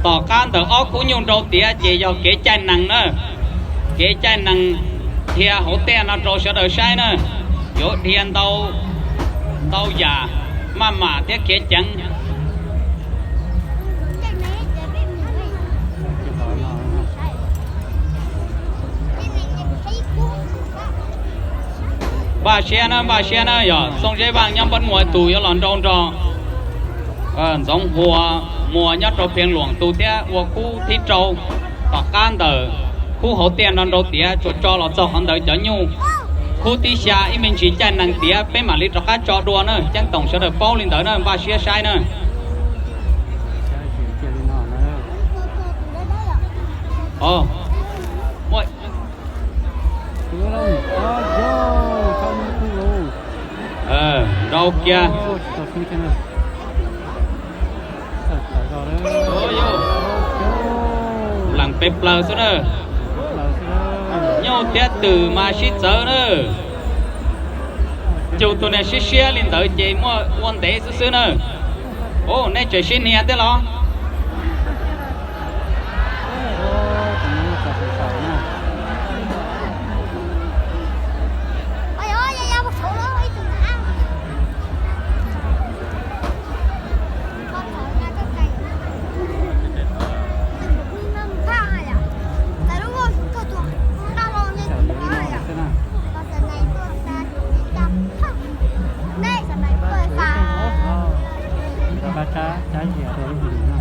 Tom qab ntawm ob khub nyuj nrau tiav ces yog kev caij nees na. Kev caij nees dhia hauv tej no rau sawv daws saib na. Yuav dhia ntau, ntau yam, maj mam thiab khiav ceev. Npaj siab na, npaj siab na, yog Txooj Zeb Vaj nyob Npab Muas tus yuav los nrau nrog Ntxoov Huas Muas nyob rau Pheej Luam tus thiab ua khub thib rau. Tom qab ntawm khub hauv tiaj no nrau tiav tsuas tso los txog qhov ntawd cov nyuj. Khub thib xya ib me ntsis caij nees tiav peb mam li rov qab tso dua na, ceeb toom sawv daws paub li ntawd na, npaj siab saib na. Nrau kiag. Lees pes plaws xwb na. Nyuj thiab twm mas sib txawv na. Cug tus niag siab siab li ntawd ces muaj ua ntev xwb xwb na. Ua nej tseem sib hnia thiab los? Rau kab tsab, tsab zias rau lub hlis no.